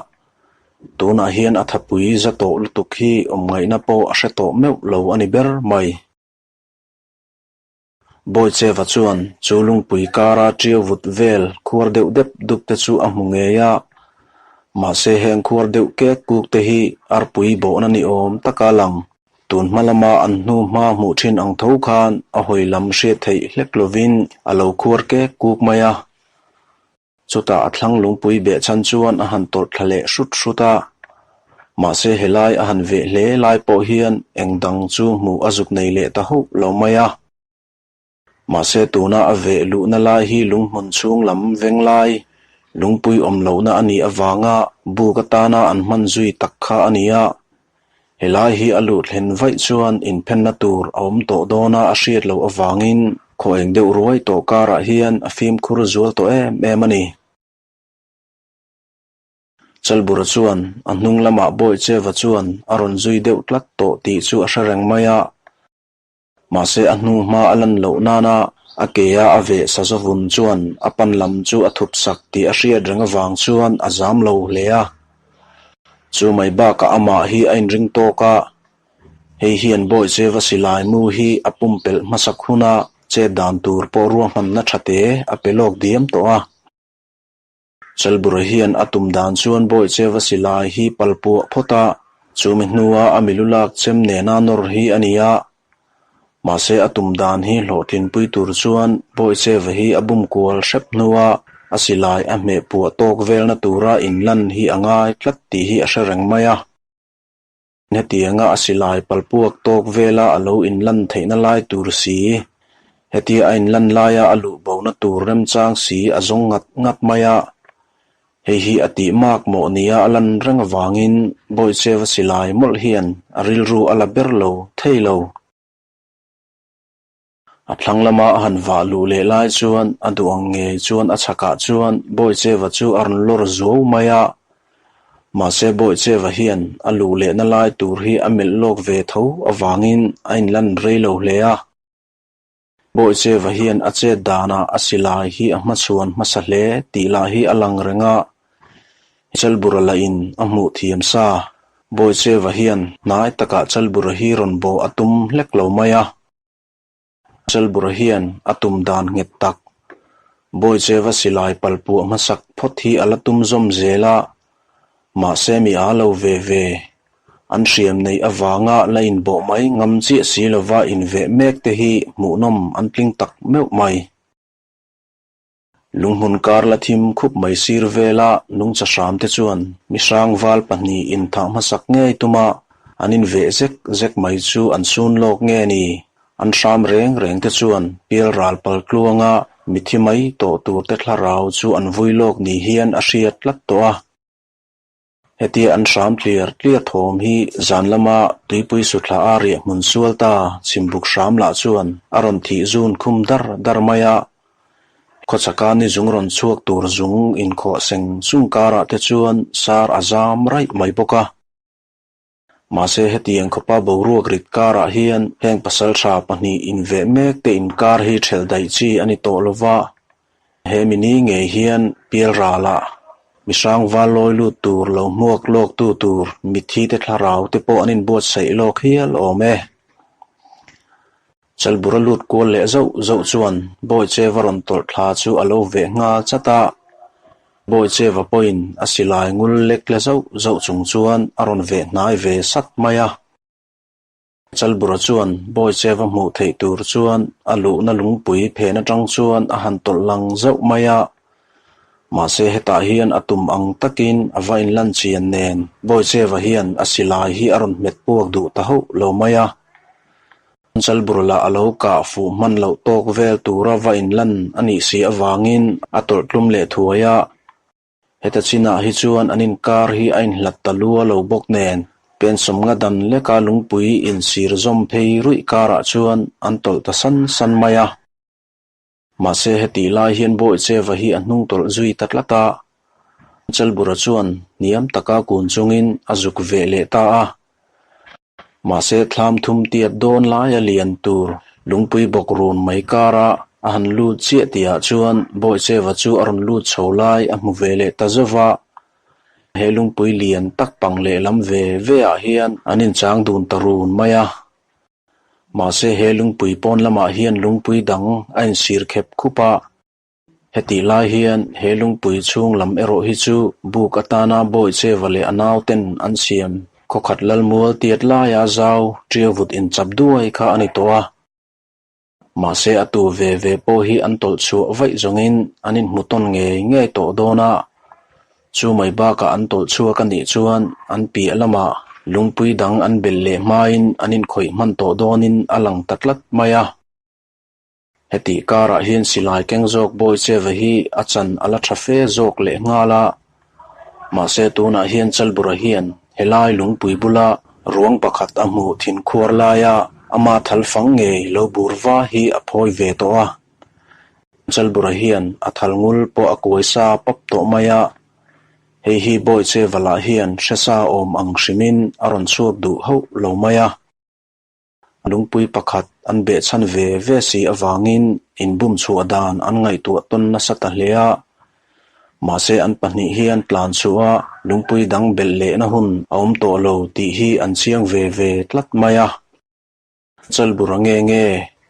tunah hian a thapui za tawh lutuk hi awm ngaihna pawh a hre tawh meuh lo a ni ber mai. Bawicheva chuan chu lungpui kara ṭiau vut vel khuar deuh dep dup te chu a hmu ngei a, mahse heng khuar deuh kek kuk te hi arpui bawhna ni awm taka lang. Tun hma lama an hnu hma hmuh thin ang tho khan a hawi lam hriat theih hlek lovin a lo khuar kek kuk mai a. Chutah a thlang lungpui beh chhan chuan a han tawrh thla leh hrut hrut a. Mahse helai a han veh hle lai pawh hian eng dang chu hmuh a zuk nei leh ta hauh lo mai a. Mahse tuna a veh luhna lai hi lunghmun chhung lam veng lai, lungpui awm lohna a nih avanga buk atana an hman zui tak kha a ni a. Helai hi a luh thlen vaih chuan inphenna tur a awm tawh dawna a hriat loh avangin khaw eng deuh ruai tawh karah hian a fimkhur zual tawh em em a ni. Chalbura chuan a hnung lamah Bawicheva chuan a rawn zui deuh tlat tawh tih chu a hre reng mai a. Mahse a hnu hma a lan loh nana a ke a a veh sa zawvun chuan a pan lam chu a thup sak tih a hriat reng avang chuan a zam lo hle a. Chu mai bakah amah hi a inring tawk a, hei hian Bawicheva silai mu hi a pumpelh hmasak huna chet dan tur pawh ruahmanna tha te a pe lawk diam tawh a. Chalbura hian a tum dan chuan Bawicheva silai hi palpuah phawt a, chumi hnua a milu lak chem nena nawr hi a ni a. Mahse a tum dan hi hlawhtlinpui tur chuan Bawicheva hi a bum kual hrep hnua a silai a hmeh puah tawk velna tura inlan hi a ngai tlat tih hi a hre reng mai a. Hetianga a silai palpuak tawk vela a lo inlan theihna lai tur si, hetia a inlan laia a luh bona tur remchang si a zawng ngat ngat mai a. Hei hi a tih mak mawh nia a lan reng avangin Bawicheva silai mawlh hian a rilru a la ber lo thei lo. A thlang lama a han vah luh leh lai chuan a duh ang ngei chuan a chhakah chuan Bawicheva chu a rawn lawr zuau mai a. Mahse Bawicheva hian a luh lehna lai tur hi a melh lawk ve tho avangin a inlan rei lo hle a. Bawicheva hian a chet danah a silai hi a hmachhuan hmasa hle tih lah hi a lang reng a. Chalbura lahin a hmuh thiam sa. Bawicheva hian hnai takah Chalbura hi rawn bawh a tum hlek lo mai a. Chalbura hian a tum dan nghet tak. Bawicheva silai palpuah hmasak phawt hi a la tum zawm zel a, mahse mi aa lo ve ve. An hriam neih avanga la inbawh mai ngam chiah si lova inveh mek te hi hmuhnawm an tling tak meuh mai. Lunghmun kar la thim khup mai sir vela nungcha hram te chuan mi hrang val pahnih inthah hmasak ngei tuma an inveh zek zek mai chu an sun lawk nge ni? An hram reng reng te chuan pial ral pal tluanga mithi mai tawh tur te thlarau chu an vui lawk ni hian a hriat tlat tawh a. Hetia an hram tliar tliar thawm hi zan lama tuipui suthla a riah hmun sual ta chhimbuk hram lah chuan a rawn thih zun khum dar dar mai a. Khawchhaka ni zung rawn chhuak tur zung inkhawh seng sung karah te chuan sar a zam raih mai bawk a. Mahse hetiang khawpa boruak rit karah hian heng pasaltha pahnih inveh mek te inkar hi ṭhelh daih chi a ni tawh lova, he mini ngei hian pialralah mihrang val lawi lut tur lo hmuak lawk tu tur mitthi te thlarau te pawh an inbuatsaih lawk hial awm e. Chalbura lut kual leh zauh zauh chuan Bawicheva rawn tawlh thla chu a lo veh nghal chat a. Bawicheva pawhin a silai ngul lek la zauh zauh chung chuan a rawn veh hnai ve sat mai a. Chalbura chuan Bawicheva hmuh theih tur chuan a luhna lungpui phen atang chuan a han tawlh lang zauh mai a. Mahse hetah hian a tum ang takin a va inlan chian nen Bawicheva hian a silai hi a rawn hmet puak duh ta hauh lo mai a. Chalbura lah a lo kah fuh hman loh tawk vel tura va inlan a nih si avangin a tawlh tlum leh thuai a. Heta chinah hi chuan an inkar hi a inhlat ta lua lo bawk nen, pensawm nga dan leka lungpui insir zawm phei ruih karah chuan an tawlh ta san san mai a. Mahse hetih lai hian Bawicheva hi a hnung tawlh zui ta tlat a, Chalbura chuan hniam taka kun chungin a zuk veh leh ta a. Mahse thlam thum tiat dawn laia lian tur lungpui bawk run mai kara a han lut chiah tihah chuan Bawicheva chu a rawn lut chho lai a hmu ve leh ta zauh a. He lungpui lian tak pang lehlam ve ve ah hian an inchang dun ta run mai a. Mahse he lungpui pawn lamah hian lungpui dang a insir khep khup a. Hetih lai hian he lungpui chhung lam erawh hi chu buk atana Bawicheva leh a nauten an siam khawkhat lalmual tiat laia zau ṭiavut inchap duai kha a ni tawh a. Mahse a tu ve ve pawh hi an tawlh chhuah vaih zawngin an inhmu tawn ngei ngei tawh dawn a. Chu mai bakah an tawlh chhuak a nih chuan an piah lamah lungpui dang an belh leh hmain an inkhawih hman tawh dawnin a lang ta tlat mai a. Hetih karah hian silai keng zawk Bawicheva hi a chan a la tha fe zawk leh nghal a. Mahse tunah hian Chalbura hian helai lungpui bula ruang pakhat a hmuh thin khuar laia ama thal fang ngei lo bur va hi a phawi ve tawh a. Chalbura hian a thal ngul pawh a kuai sa pap tawh mai a. Hei hi Bawicheva lah hian hresa awm ang hrimin a rawn chhuak duh hauh lo mai a. Lungpui pakhat an behchhan ve ve si avangin inbum chhuah dan an ngaihtuah tawn nasa ta hle a. Mahse an pahnih hian tlan chhuah a lungpui dang belh lehna hun a awm tawh lo tih hi an chiang ve ve tlat mai a. Chalbura nge nge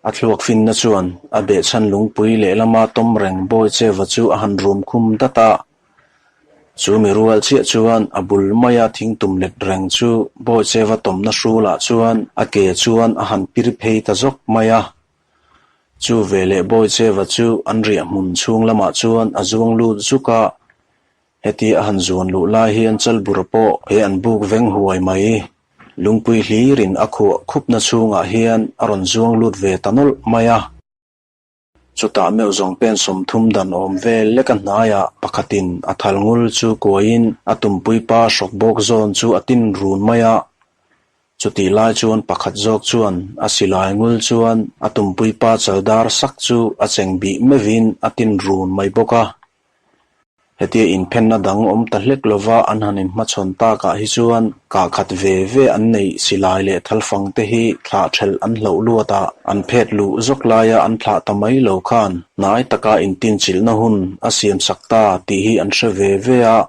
a thluak finna chuan a behchhan lungpui lehlama tawm reng Bawicheva chu a han rum khum dat a. Chu mi rual chiah chuan a bul maia thingtum let reng chu Bawicheva tawmna hrulah chuan a ke chuan a han pir phei ta zawk mai a. Chu veleh Bawicheva chu an riah hmun chhung lamah chuan a zuang lut zuk a. Heti a han zuan luh lai hian Chalbura pawh he an buk veng huai mai. Lungpui hlirin a khuah khupna chhungah hian a rawn zuang lut ve ta nawlh mai a. Chutah meuh zawng pen 30 dan awm vel lek a hnaiah pakhatin a thal ngul chu kuaiin a tumpui pa hrawk bawk zawn chu a tin run mai a. Chutih lai chuan pakhat zawk chuan a silai ngul chuan a tumpui pa chaldar sak chu a cheng bih meuhin a tin run mai bawk a. Hetia inphenna dang awm ta hlek lova an han inhmachhawn takah hi chuan kah khat ve ve an neih silai leh thalfang te hi thlah thelh an hloh luat a, an phet luh zawk laia an thlah ta mai lo khan hnai taka intinchilhna hun a siamsak ta tih hi an hre ve ve a.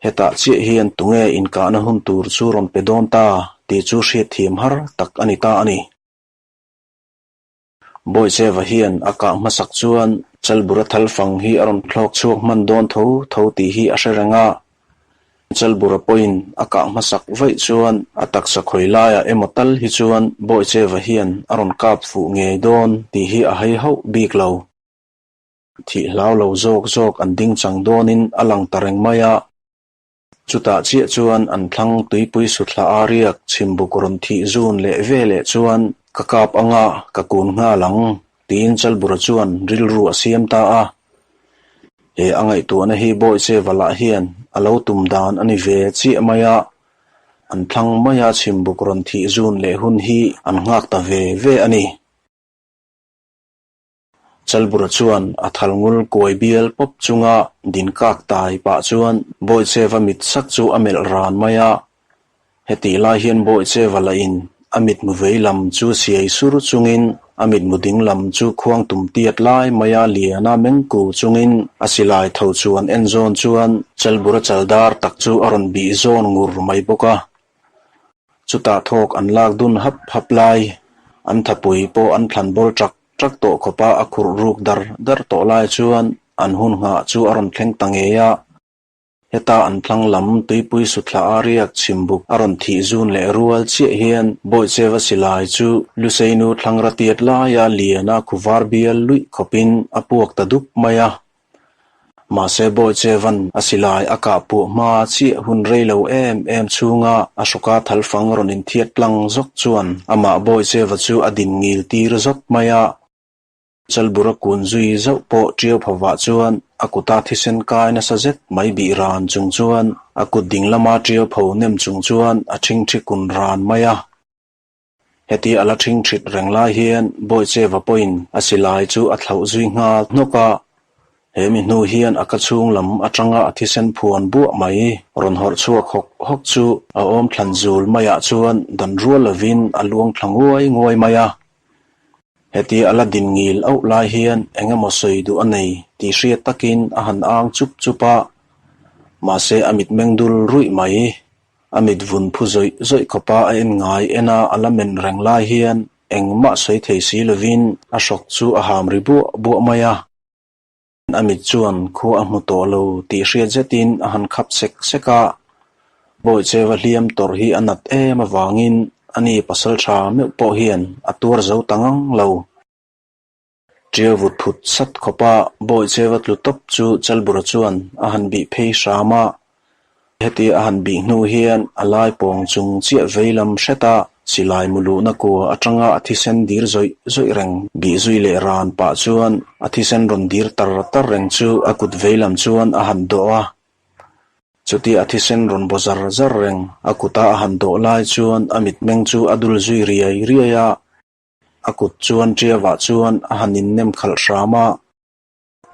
Hetah chiah hian tunge inkahna hun tur chu rawn pe dawn ta tih chu hriatthiam har tak a ni ta a ni. Bawicheva hian a kah hmasak chuan Chalbura thalfang hi a rawn thlawk chhuak hman dawn tho tho tih hi a hre reng a. Chalbura pawhin a kah hmasak vaih chuan a taksa khawi laiah emaw tal hi chuan Bawicheva hian a rawn kap fuh ngei dawn tih hi a hei hauh bik lo. Thih hlau lo zawk zawk an ding chang dawnin a lang ta reng mai a. Chutah chiah chuan an thlang tuipui suthla a riak chhimbuk rawn thih zun leh ve leh chuan ka kap anga ka kun nghal ang tiin Chalbura chuan rilru a siam ta a. He a ngaihtuahna hi Bawicheva lah hian a lo tum dan a ni ve chiah mai a, an thlang maia chhimbuk rawn thih zun leh hun hi an nghak ta ve ve a ni. Chalbura chuan a thal ngul kuai bial pawp chunga din kak tai pah chuan Bawicheva mit sak chu a melh ran mai a. Hetih lai hian Bawicheva lahin a mitmu vei lam chu siai sur chungin a mitmu ding lam chu khuang tum tiat lai maia liana mengku chungin a silai tho chuan en zawn chuan Chalbura chaldar tak chu a rawn bih zawn ngur mai bawk a. Chutah thawk an lak dun hap hap lai, an thapui pawh an thlan bawl ṭak ṭak tawh khawpa a khurh ruk dar dar tawh lai chuan an hun nghah chu a rawn thleng ta ngei a. Heta an thlang lam tuipui suthla a riak chhimbuk a rawn thih zun leh rual chiah hian Bawicheva silai chu Luseinu thlangra tiat laia liana khuvar bial luih khawpin a puak ta dup mai a. Mahse Bawichevan a silai a kah puah hma chiah hun rei lo em em chhunga a hrawka thalfang rawn inthiat tlang zawk chuan amah Bawicheva chu a din ngil tir zawt mai a. Chalbura kun zui zauh pawh ṭiau phavah chuan a kuta thisen kai nasa zet mai bih ran chung chuan a kut ding lama ṭiau pho nem chung chuan a ṭhingṭhi kun ran mai a. Heti a la ṭhingṭhit reng lai hian Bawicheva pawhin a silai chu a thlauh zui nghal hnawk a. He mi hnu hian a ka chhung lam aṭanga a thisen phuan buah mai rawn hawrh chhuak hawk hawk chu a awm thlan zul maiah chuan dan rual lovin a luang thla nguai nguai mai a. Heti a la din ngil auh lai hian eng emaw sawi duh a nei tih hriat takin a han ang chup chup a, mahse a mitmeng dul ruih mai. A mit vun phu zawih zawih khawpa a en ngai en a a la men reng lai hian engmah sawi thei si lovin a hrawk chu a ham ri buah buah mai a. A mit chuan khua a hmu tawh lo tih hriat zetin a han khap sek sek a, Bawicheva hliam tawrh hi a nat em avangin a ni pasal tha meuh pawh hian a tuar zo ta ngang lo. Ṭiau vut phut sat khawpa Bawicheva tlu tawp chu Chalbura chuan a han bih phei hram a, Heti a han bih hnu hian a lai pawng chung chiah vei lam hret a, silai mu luhna kua atanga a thisen dir zawih zawih reng bih zui leh ran pah chuan a thisen rawn dir tar tar reng chu a kut vei lam chuan a han dawh a. Chutia a thisen rawn baw zar zar reng a kuta a han dawh lai chuan a mitmeng chu a dul zui riai riai a, a kut chuan ṭiavah chuan a han innem khalh hram a.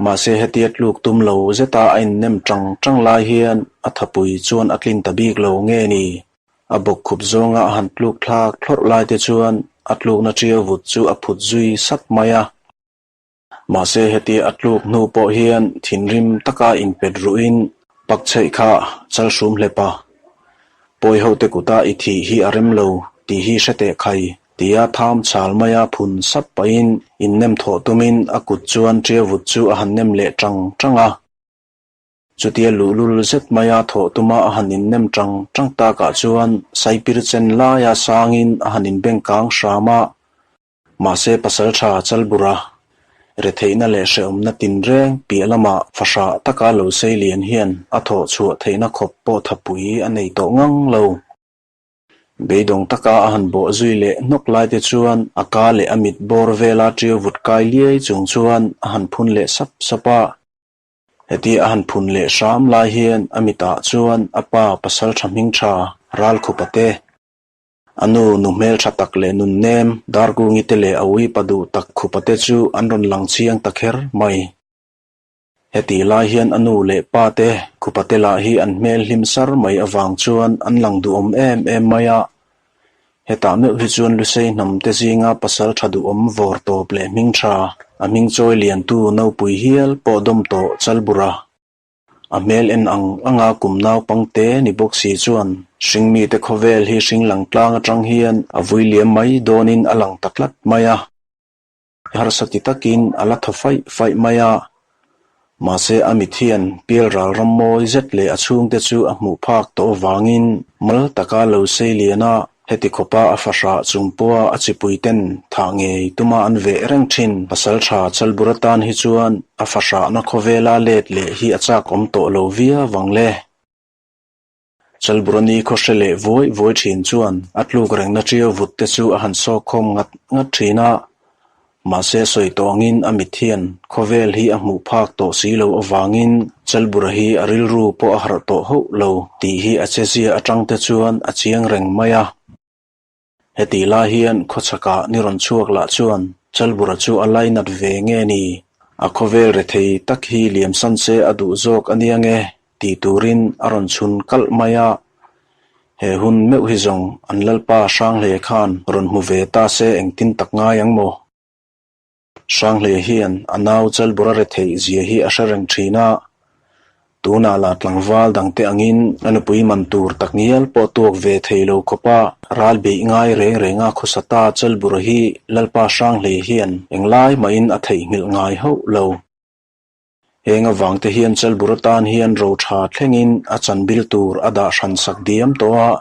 Mahse hetia tluk tum lo zeta a innem tang tang lai hian a thapui chuan a tlin ta bik lo nge ni? A bawkkhup zawnga a han tluk thlak thlawrh lai te chuan a tlukna ṭiau vut chu a phut zui sat mai a. Mahse hetia a tluk hnu pawh hian thinrim taka inpet ruhin pak chheih kha chal hrum hlep a. Pawi hote kuta i thih hi a rem lo tih hi hre teh khai. Tia tham chhal maia phun sap pahin innem thawh tumin a kut chuan ṭiavut chu a han nem leh ṭang ṭang a. Chutia luhlul zet maia thawh tuma a han innem ṭang ṭang takah chuan saipir chen laia sangin a han inbengkang hram a. Mahse pasalṭha Chalbura retheihna leh hrehawmna tinreng piah lamah fahrah taka lo sei lian hian a thawh chhuah theihna khawp pawh thapui a nei tawh ngang lo. Beidawng taka a han bawh zui leh hnawk lai te chuan a ka leh a mit bawr vela ṭiau vut kai liai chung chuan a han phun leh sap sap a. Heti a han phun leh hram lai hian a mitah chuan a pa pasal ṭha hming ṭha Ralkhupa te, a nu nu hmelṭha tak leh nun nem Darkungi te leh a uipa duh tak Khupa te chu an rawn lang chiang ta kher mai. Heti lai hian a nu leh pa te Khupa te lah hi an hmel hlim sar mai avang chuan an lang duhawm em em mai a. Hetah meuh hi chuan Lusei hnam te zinga pasal tha duhawm vawr tawp leh hming tha, a hming chawi liantu nopui hial pawh dawm tawh Chalbura. A hmel en ang anga kum naupangte ni bawk si chuan hringmite khawvel hi hring lang tlang atang hian a vui liam mai dawnin a lang ta tlat mai a. Harsa ti takin a la thaw faih faih mai a, mahse a mit hian pialral ram mawi zet leh a chhungte chu a hmuh phak tawh avangin mal taka lo sei lian a, heti khawpa a fahrah chung pawha a chipuiten thah ngei tuma an veh reng thin. Pasaltha Chalbur atan hi chuan a fahrahna khawvela let leh hi a chak awm tawh lo viau vang le. Chalburani khaw hre leh vuai vuai thin chuan a tluk rengna ṭiau vut te chu a han sawk khawm ngat ngat thin a, mahse sawi tawngin a mit hian khawvel hi a hmuh phak tawh si lo avangin Chalbura hi a rilru pawh a harh tawh hauh lo tih hi a chezia atang te chuan a chiang reng mai a. Heti lai hian khawchhakah ni rawn chhuak lah chuan Chalbura chu a lainat ve nge ni? A khawvel rethei tak hi liamsan se a duh zawk a nia nge ti turin a rawn chhun kalh mai a. He hun meuh hi zawng an Lalpa Hranghlei khan rawn hmu ve ta se engtin tak ngai ang maw? Hranghlei hian a nau Chalbura retheih zia hi a hre reng thin a, tunah lah tlangval dangte angin a nupui man tur tak ngial pawh tuak ve thei lo khawpa ral beih ngai reng renga khawsa ta Chalbura hi Lalpa Hranghlei hian englai mahin a theihnghilh ngai hauh lo. Heng avang te hian Chalbur atan hian ro tha thlengin a chanbil tur a dah hran sak diam tawh a.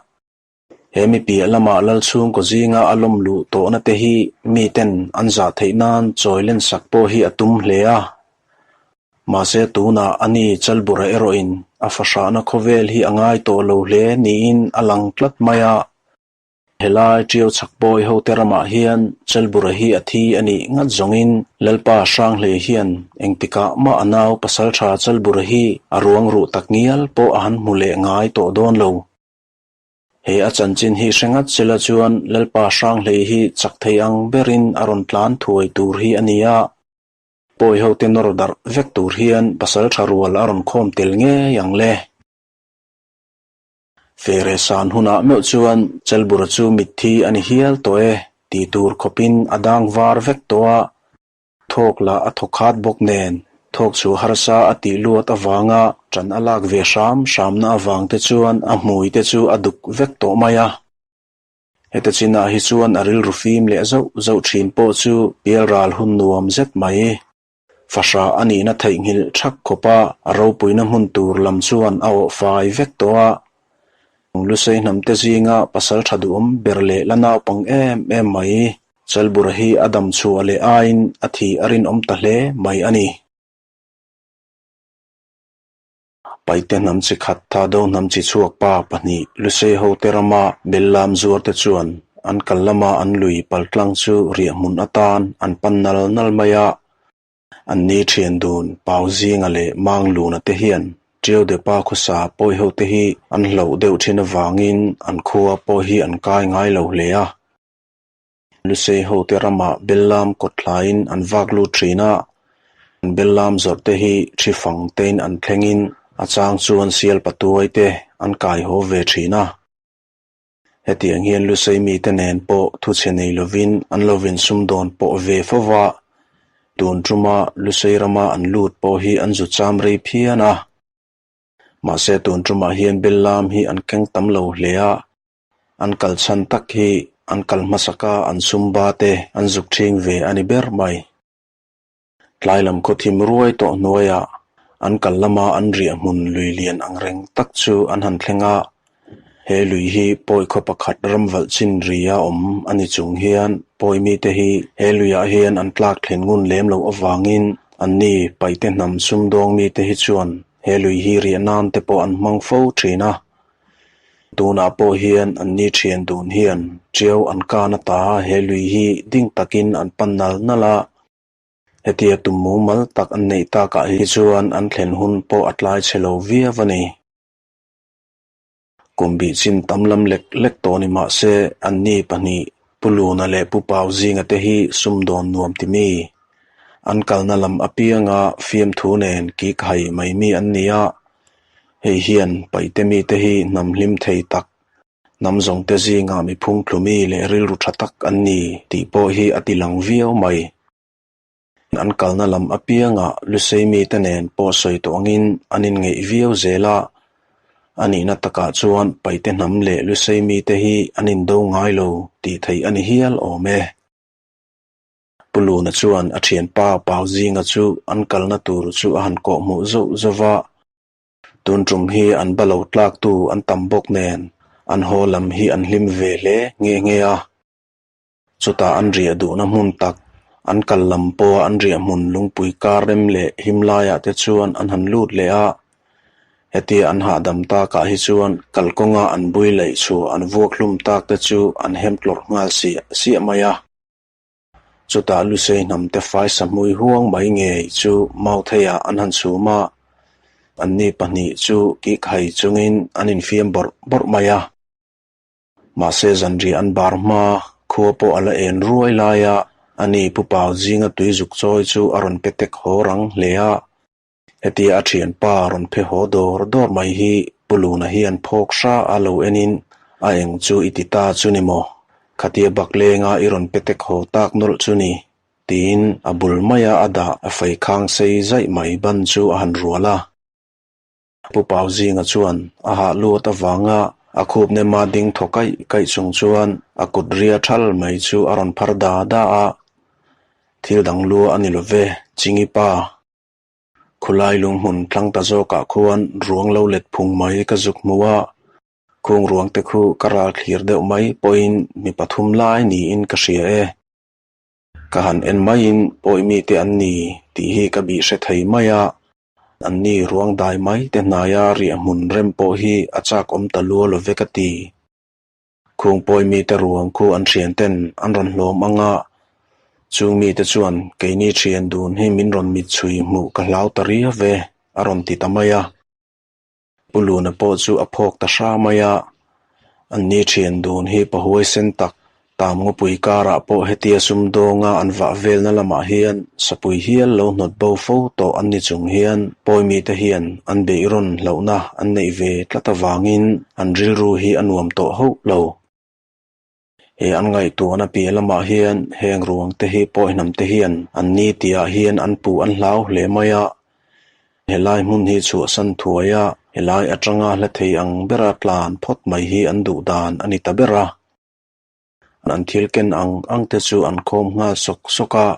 He mi piah lama lal chhungkaw zinga a lawm luh tawhna te hi miten an zah theih nan chawi len sak pawh hi a tum hle a. Mahse tunah a ni Chalbura erawhin a fahrahna khawvel hi a ngai tawh lo hle niin a lang tlat mai a. Helai Ṭiau chhak pawi hote ramah hian Chalbura hi a thi a nih ngat zawngin Lalpa Hranghlei hian engtikah mah a nau pasalṭha Chalbura hi a ruang ruh tak ngial pawh a han hmu leh ngai tawh dawn lo. He a chanchin hi hre ngat sela chuan Lalpa Hranghlei hi chak thei ang berin a rawn tlan thuai tur hi a ni a. Pawi hote nawr darh vek tur hian pasalṭha rual a rawn khawm tel ngei ang le. Fere san hunah meuh chuan Chalbura chu mitthi a ni hial tawh e ti tur khawpin a dang var vek tawh a, thawk lah a thaw khat bawk nen thawk chu harsa a tih luat avanga ṭan a lak ve hram hramna avang te chuan a hmui te chu a duk vek tawh mai a. Heta chinah hi chuan a rilru fim leh zauh zauh ṭhin pawh chu pialral hun nuam zet mai. Fahrah a nihna theihnghilh thak khawpa a ropuina hmun tur lam chuan a awh fai vek tawh a. Lusei hnamte zinga pasal tha duhawm ber leh la naupang em em mai Chalbura hi a dam chhuah leh aiin a thih a rinawm ta hle mai a ni. Paite hnam chi khat Thado hnam chi chhuak pa pahnih Lusei hote rama Bellam zuarte chuan an kal lama an lui paltlang chu riahhmun atan an pan nal nal mai a. An ni thian dun Pau Zinga leh Mang Luna te hian Tiau Depa khawsa pawi hote hi an hlauh deuh thin avangin an khua pawh hi an kai ngai lo hle a. Lusei hote ramah Bellam kawt hlaiin an vak lut thin a, an Bellam zawrh te hi thi fang tein an thlengin a chang chuan sial patuai te an kai haw ve thin a. Hetiang hian Lusei mite nen pawh thuchhe nei lovin an lo insumdawn pawh ve fo va, tun tuma Lusei rama an lut pawh hi an zu cham rei phian a. Mahse tun tumah hian Bellam hi an keng tam lo hle a, An kal chhan tak hi an kal hmasaka an sumba te an zuk ṭhing ve a ni ber mai. Tlai lam khaw thim ruai tawh hnuaiah an kal lama an riah hmun lui lian ang reng tak chu an han thleng a. He lui hi pawi khaw pakhat ram valh chin ria awm a ni chung hian pawi mite hi he luiah hian an tlak thlen ngun lem loh avangin anni paite hnam sumdawng mite hi chuan he lui hi riah nan te pawh an hmang fo ṭhin a. Tunah pawh hian an ni thian dun hian Tiau an kan ata he lui hi ding takin an pan nal nal a. Hetia tum mumal tak an neih takah hi chuan an thlen hun pawh a tlai chhe lo viau a ni. Kum bih chin tam lam lek lek tawh ni mah se an ni pahnih Pu Luna leh Pu Pau zinga te hi sumdawn nuam ti mi. An kalna lam apianga fiamthu nen kik hai mai mi an ni a. Hei hian paite mite hi hnam hlim thei tak, hnam zawngte zingah mi phungthlu mi leh rilru tha tak an ni tih pawh hi a ti lang viau mai. An kalna lam apiangah Lusei mite nen pawh sawi tawh angin an inngeih viau zel a, a nihna takah chuan paite hnam leh Lusei mite hi an indo ngai lo tih theih a ni hial awm e. Pu Luna chuan a thianpa Pau Zinga chu an kalna tur chu a han kawh hmuh zauh zauh a. Tun tum hi an ba lo tlaktu an tam bawk nen an haw lam hi an hlim ve hle nghe nghe a. Chutah an riah duhna hmun tak, an kal lam pawha an riah hmun lungpui kar rem leh him laiah te chuan an han lut leh a. Hetia an hahdam takah hi chuan kalkawnga an bui laih chhuah an vuak hlum tak te chu an hem tlawrh nghal siah siah mai a. Chutah Lusei hnamte faisa hmui huang mai ngei chu Mautheiah an han chhum a, anni pahnih chu kik hai chungin an infiam bawrh bawrh mai a. Mahse zanriah an bar hma, khua pawh a la en ruai lai a, ani Pu Pau zinga tui zuk chawi chu a rawn pe tek haw rang hle a. Hetia a thianpa rawn phe haw dawr dawr mai hi Pu Luna hian phawk hra a lo enin a eng chu i ti ta chu ni maw? Khatia bak lenga i rawn pe tek haw tak nawlh chu ni? tiin a bul maia a dah a fei khang sei zaih mai ban chu a han rual a. Pu Pau Zinga chuan a hah lut avanga a khup nema ding thaw kaih kaih chung chuan a kut ria thal mai chu a rawn phar da da a, Thil dang lua a ni lo ve, Chingi pa. Khulai lunghmun tlang ta zawkah khuan ruang lo let phung mai ka zuk hmu a, khung ruang te khu ka ral thlir deuh mai pawhin mi pathum lai niin ka hria e. Ka han en maiin pawi mite an ni tih hi ka bih hre thei mai a, anni ruang dai mai te hnaia riahhmun rem pawh hi a chak awm ta lua lo ve ka ti. Khung pawi mite ruang khu an thian ten an rawn hlawm ang a, chung mite chuan keini thian dun hi min rawn mit chhui hmuh ka hlau ta riau ve, a rawn ti ta mai a. Pu Luna pawh chu a phawk ta hra mai a, anni thian dun hi pahuaisen tak tam ngawpui karah pawh hetia sumdawnga an vah velna lamah hian sapui hial lo hnawt bo fo tawh an ni chung hian pawi mite hian an beihrawn hlauhna an neih ve tlat avangin an rilru hi a nuam tawh hauh lo. He an ngaihtuahna piah lamah hian heng ruang te hi pawi hnam te hian an ni tihah hian an puh an hlau hle mai a. Helai hmun hi chhuahsan thuai a, helai atanga hla thei ang bera tlan phawt mai hi an duh dan a ni ta ber a. An thil ken ang ang te chu an khawm nghal sawk sawk a,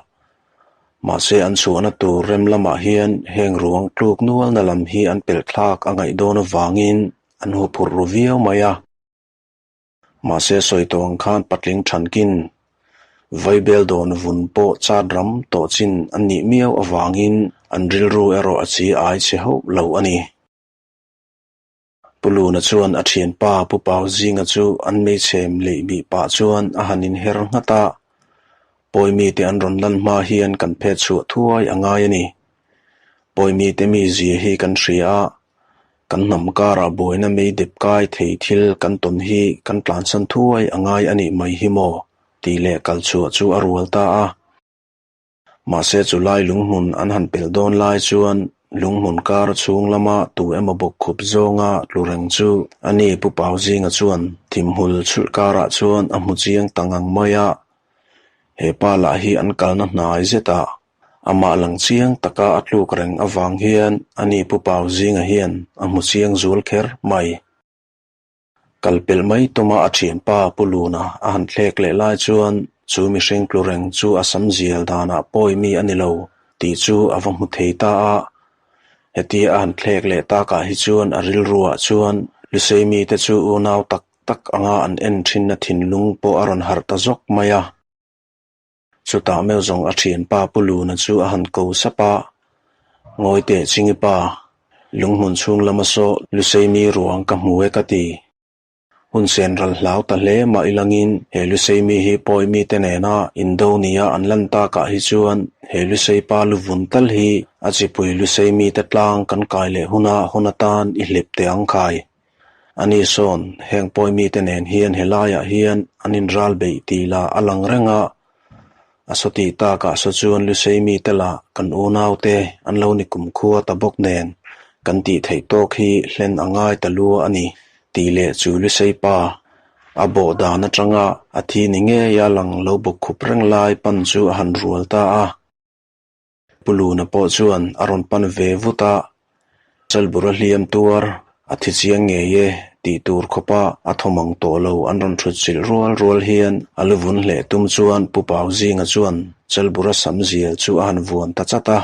mahse an chhuahna tur rem lamah hian heng ruang tluk nualna lam hi an pelh thlak a ngaih dawn avangin an huphurh ru viau mai a. Mahse sawi tawh ang khan patling thankin vaibel dawn vun pawh chat ram tawh chin an nih miau avangin an rilru erawh a chi ai chhe hauh lo a ni. Pu Luna chuan a thianpa Pu Pau Zinga chu an meichhem leih bih pah chuan a han inher nghat a, Pawi mite an rawn lan hma hian kan phet chhuah thuai a ngai a ni. Pawi mite mizia hi kan hria a, kan hnam karah buaina mei dep kai thei thil kan tawn hi kan tlansan thuai a ngai a nih mai hi maw? tih leh kal chhuah chu a rual ta a. Mahse chulai lunghmun an han pelh dawn lai chuan lunghmun kar chhung lama tu emaw bawk khup zawnga tlu reng chu a ni Pu Pau Zinga chuan thimhul chhulh karah chuan a hmu chiang ta ngang mai a. He pa lah hi an kalna hnai zetah amah lang chiang taka a tluk reng avang hian a ni Pu Pau Zinga hian a hmu chiang zual kher mai. Kal pelh mai tuma a thianpa Pu Luna a han thlek leh lai chuan chu mihring tlu reng chu a sam zial danah pawi mi a ni lo tih chu a va hmu thei ta a. Hetia a han thlek leh takah hi chuan a rilruah chuan Lusei mite chu unau tak tak anga an en thinna thinlung pawh a rawn harh ta zawk mai a. Chutah meuh zawng a thianpa Pu Luna chu a han ko sap a, Ngawi teh Chingi pa, lunghmun chhung lama saw Luseimi ruang ka hmu e ka ti. Hun sen ral hlau ta hle mah ilangin he Luseimi hi pawi mite nena indo nia an lan takah hi chuan he Lusei pa luvun tal hi a chipui Luseimi te tlang kan kai leh huna hawn atan i hlep teh ang khai. Ani sawn, heng pawi mite nen hian helaiah hian an inral beih tih lah a lang reng a, a saw tih takah saw chuan Lusei mite lah kan unaute an lo ni kumkhua ta bawk nen kan tih theih tawk hi hlen a ngai ta lua a ni tih leh chu Lusei pa a bawh dan atanga a thi ni ngeia lang lo bawk khup reng lai pan chu a han rual ta a. Pu Luna pawh chuan a rawn pan ve vut a, Chalbura hliam tuar a thi chiang ngei e tih tur khawpa a thawmang tawh lo an rawn thut chilh rual rual hian a lu vun hleh tum chuan Pu Pau Zinga chuan Chalbura sam zial chu a han vuan ta chat a.